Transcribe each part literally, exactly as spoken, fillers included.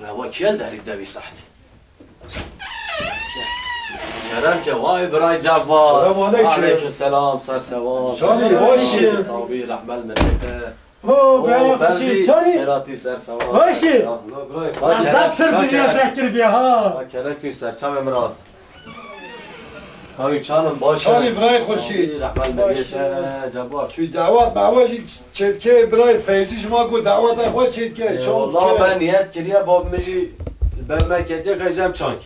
Rewa kî el derî de vî saet. Kerem ke, vay biray Cabbar. Selam aleyküm. Aleyküm selam, ser sewa. Şanî, baş î. Sabî, rehmel meleke. Ho, Oo, be, Fevzî, şî, çanî? Xêratî, ser sewa. Baş î. Allah biray. Bak, Allah Kerem, pir bak, biriye Kerem. Zekir bî ha. Bak, Kerem ki serçavê min hat. Kawî çanim baş e. Çanim birayê Xurşîd. Rehmel Baş meriyete e. Cabbar. Tu dawet mewecî çêdikê birayê Feyzî ji ma got daweta xwe çêdike. E, Şam wala dike. Me niyet kiriye, bab min jî ber me ketiye, qey jem çank.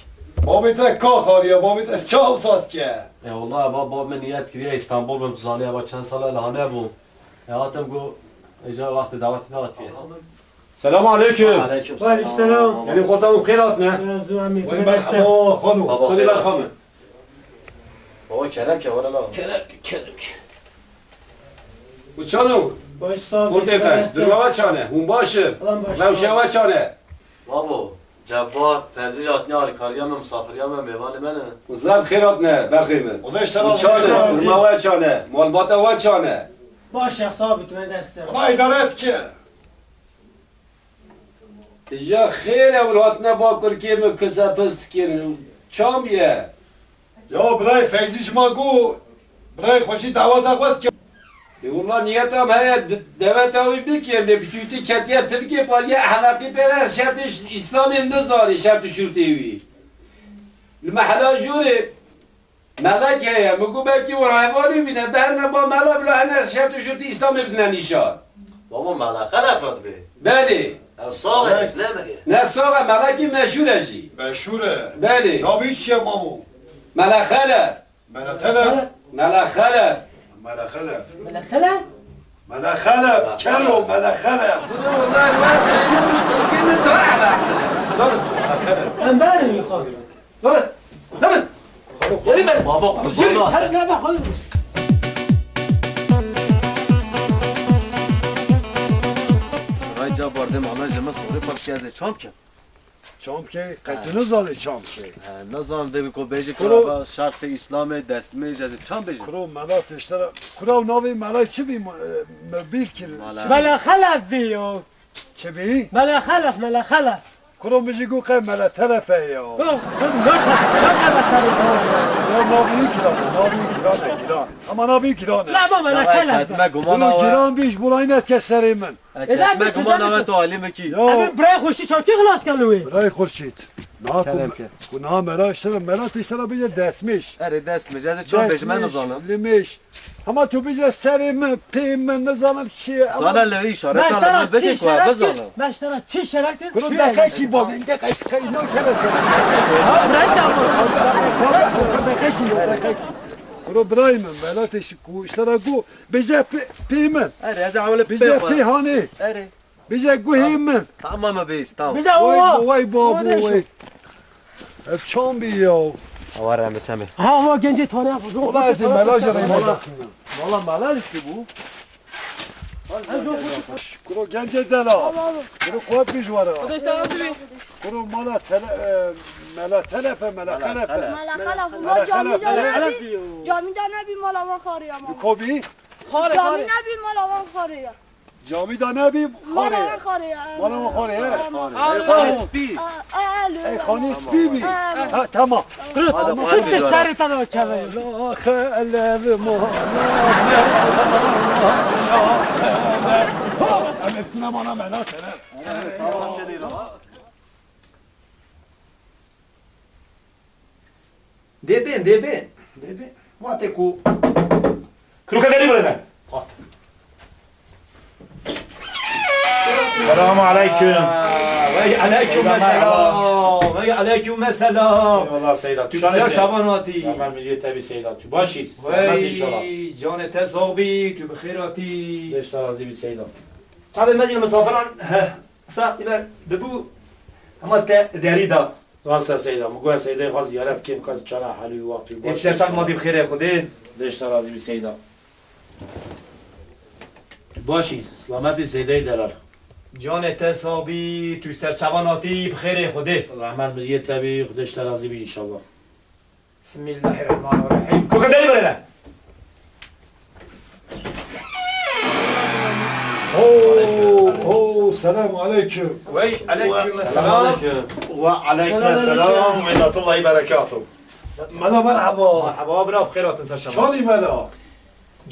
Babê te ka xariye, babê te çaw sat ke. E, wala ba-, bab min niyet kiriye Îstanbul bim, tu zanî eva çend sala li hane bû. E, hatim got, êca wextê dawetê nehatiye. Selamu aleyküm. Aleyküm selam. Aleyküm selam. Yanî xorta min xêr hatine. Razû amî. Vay ben ama xanu. Baba, xanu ben xanu. Baba, kerem ke, wala la. Kerem ke, kerem ke. Bu çano? Baş sağ ol. Kurtê pes. Durma ve çane. Hûn baş e. Rewşa ve çane. Babo, Cabbar, Fevzî hatine alîkariya me, misafiriya me, mêvanê me ne. Zeb xêr hatine, bexê min. Xwedê ji te razî be. Çane, durma we çane, malbata we çane. Baş e, sağ bit, me dest. Xweda îdare dike. Îja xêr e, hûn hatine ba kurkê min kisa pis dikin. Çam ye. Ya birayê Feyzî ji ma got, birayê Xurşîd daweta xwe dike. Ê willa niyeta me heye d-, deweta wî bikim, lê piçûtî ketiye Tirkiyê, pariya ehlaqî pê re şertê ş-, Îslamê nizanî, şert û şurtê wî. Li mehela jorê melek heye, min got belkî wan hevalî bîne, berne ba mela bila hene şert û şurtê Îslamê bidine nîşan. Babo, Mela Xelef re dibê? Belê. Ew sax e, hiç nemiriye. Ne sax e, melekî meşhûr e jî. Meşhûr e. Belê. Navê wî çi ye, mamo? Mela Xelef. Mela Telef. Mela Xelef. Mela Xelef. Mela Telef? Mela Xelef. Kero, Mela Xelef. Bunu onlar var da, yine müşterkini daha hemen. Dur. Mela Xelef. Em berin yukarı. Dur. Dur. Baba, kurban. Her ne bak, oğlum. Ray Cabbar, dê mala ji min sorê xwe bike, ez ê çam kim? Çam ke, qey tu nizanî çam ke? He, nizam de ku bêjî Kuro- kira şertê Îslamê destmêj, ez ê çam bêjim? Kuro mela tiştera, kura navê mela çi bî, me, me bîr kir. Mela. Mela Xelef bî yo. Çi bî? Mela Xelef, Mela Xelef. Kuro min jî got qey Mela Telef e ya. Kuro, kuro, ne te-, ne te serê kuro? Ya navî giran e, navî giran e, giran. Ama navî giran e. La baba, Mela Xelef. Kuro giran bî ji bo layî nedike serê min. Ê, ne gumana we tu alî min kî. Ya. Ev birayê Xurşîd çaw kî xilas kir li wê? Birayê Xurşîd. Niha ku, ku niha mela ji te re, mela tê ji te re bêje destmêj. Erê destmêj, ez ê çaw bêjim, ez nizanim. Limêj. Hema tu bêje serê min, pê min, nizanim çi ye. Zana li wî îşareta li min bike ku ez bizanim. Me ji te re çi şeref kir? Kuro deqekî bavê, deqekî qey no kere serê. Ha, birayê te bû. Deqekî, deqekî. Kuro birayê min, mela tê ji ku ji te re got, bêje pê, pê min. Erê, ez ewle pê xwe. Bêje pê hanê. Erê. Bêje guhê min. Tamam, bês, tamam. Bêje owa. Vay, vay, babo, vay. Ev çam bî ya. Awa re, em semê. Ha, owa gencê tane yapın. Ola ez mela jere. Valla, valla mela listî bû. Kuro gencê delal. Kuro xwe pîş were. Xwedê ji te razî bî. Kuro mala tele-, e, mela telefe, mela xelefe. Mela xelef, mela camî de nebî. Camî de nebî mala wan xariya ma. Ko bî? Xare, xare. Camî nebî mala wan xariya. Camî de nebî, xare. Mala wan xare ya. Mala wan xare ya. Xare. Ey, xanê spî. Ey, xanê spî bî. Ha, tamam. Kuro, tu serê te nakeve. La xelef ma. Em hepsine bana mela kere. Dê bên, dê bên. Dê bên. Wate ku. Kiro ke derî bire me. Hat. Selamu aleyküm. Wey aleyküm selam. Wey aleyküm selam. Eyvallah Seyda. Tu ser çavan hatî. Ya ben miliyê te bî Seyda. Tu baş î. Selamet inşallah. Wey canê te sax bî. Tu bi xêr hatî. Beş razî bî Seyda. Çavê me jî misafiran. Sa îler dibû. Hema te derî da. Rast e Seyda, min got ez Seydayê xwe ziyaret kim, ka ez çana helû wextî baş. Ê serçak ma dî bi xêrê Xwedê. Dê ji te razî bî Seyda. Başî, silametî Seydayê delal. Canê te sax bî, tu serçavan hatî bi xêrê Xwedê. Rehmet miriyê te bî, Xwedê ji te razî bî înşallah. Bismillahirrahmanirrahîm. Koke derî bire. Ho, ho, Selamu aleyküm. Wey, aleyküm selam. Ve aleyküm selam ve rahmetullahi berekatuhu. Mela merhaba. Merhaba, bira, bi xêr hatin ser şema. Şalî mela.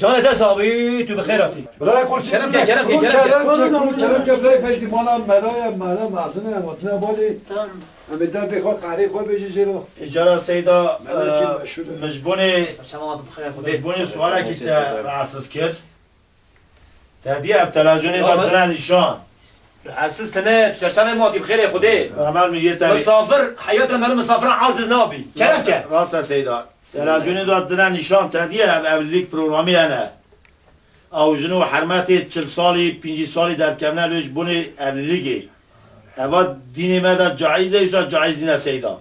Canê te sabî, tu bi xêr hatî. Birayê xurşîd. Kerem ke, kerem ke, Kul kerem ke. kerem ke, kul kerem ke, birayê fezî mala melaya, mela mezine, hatine balê. Em ê derdê xwe, qehrê xwe bêjî jê re. Îcara Seyda, Melekî meşhur e. Mijbûnê, Ser şema hatin bi xêr. mijbûnê sualekî te rahatsiz kir. Te dî ev televizyonê da dine nîşan. Rahatsiz tine, tu ser şema hatî bi xêrê Xwedê. Emel mi yê te. Misafir, heyat re meri misafiran aziz nabî. Kerem ke. Rast e Seyda. Televizyonê da dine nîşan te dî ev evlilik programî hene. Ew jin û hermetê çil salî, pêncî salî derdikevine lê ji bonê evlilîgê. Eva dînê me de caiz e, wisa caiz nîne Seyda.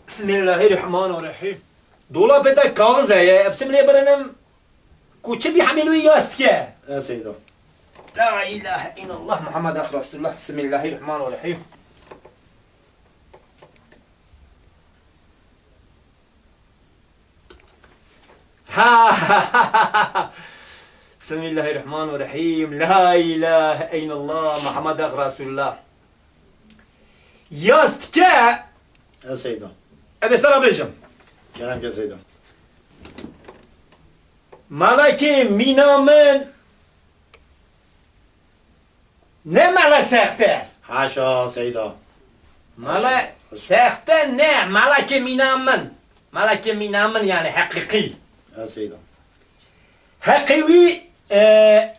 Bismillahirrahmanirrahim. Dolapê de kaxiz heye, em simlê birinim. Ku çi bî hemî wî yas dike. E Seyda. La ilahe illallah Muhammed Resulullah. Bismillahirrahmanirrahim. Ha, ha, ha, ha, ha. Bismillahirrahmanirrahim. La ilahe illallah Muhammed Resulullah. Yas dike. E Seyda. Ez ê sana bêjim. Kerem ke Seyda. Melekê mîna min ne mele sexte. Haşa Seyda. Mele sexte ne, melekê mîna min. Melekê mîna min yani heqîqî. E Seyda. Heqî wî e,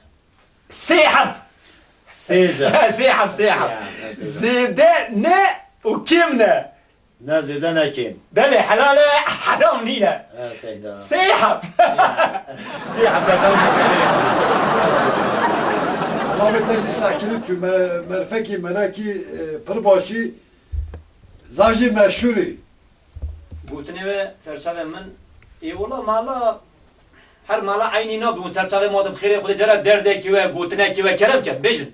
sê heb. Sêce. Sê heb, sê heb. Ya, ne Seyda. Zêde ne û kêm ne. Ne zêde ne kêm. Belê helal e, heram nîne. E Seyda. Sê heb. Sê heb. Navê te jî Sekînî tu me-, merfekî, melekî, e, pir başî, zaf jî meşhûrî. Gotinê we serçavê min, ê wela mala, her mala eynî nabin, serçavê ma de bi xêrê Xwedê cara derdekî we, gotinekî we kerem ke, bêjin.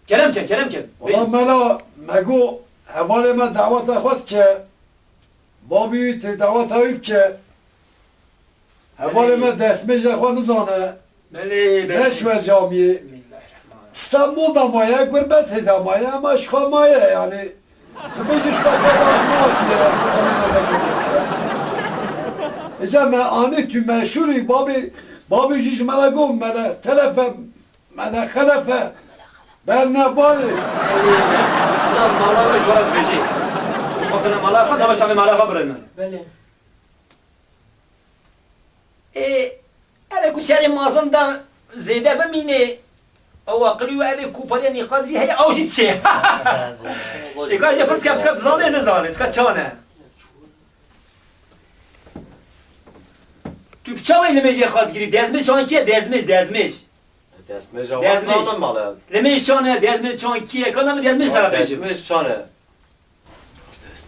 Kerem ke, kerem ke. Wala mela me got hevalê me daweta xwe dike. Babî wî tê daweta wî bike. Hevalê me destmêja xwe nizane. Belê, belê. Neş wer camiyê. Bismillahirrahmanirrahim. Stenbol da maye, gurbetê da maye, ama ji xwe maye yani. Dibêje ji xwe pê da natiye. Îca me anî tu meşhûrî, babî, babî jî ji me re got, me re telefe, me re xelefe. Berne barê. Lan mala we ji we re dibêjê. Xwe bine mala xwe, nava çavê mala xwe birênin. Belê. Ê, ev ê ku şerê mazin de zêde bimînê, ew aqilî we ev ê ku pariya nîqat jî heye, ew jî diçê. Ê ka jê pirs ke, çika dizanê, nizanê, çika çan e. Tu bi çavê nimêjê xwe digirî, dezmêj çan kî ye, dezmêj, dezmêj. Destmêja wan zanin mala. Limêj çan e, dezmêj çan kî ye, ka navê dezmêj sera bêjim. Destmêj çan e.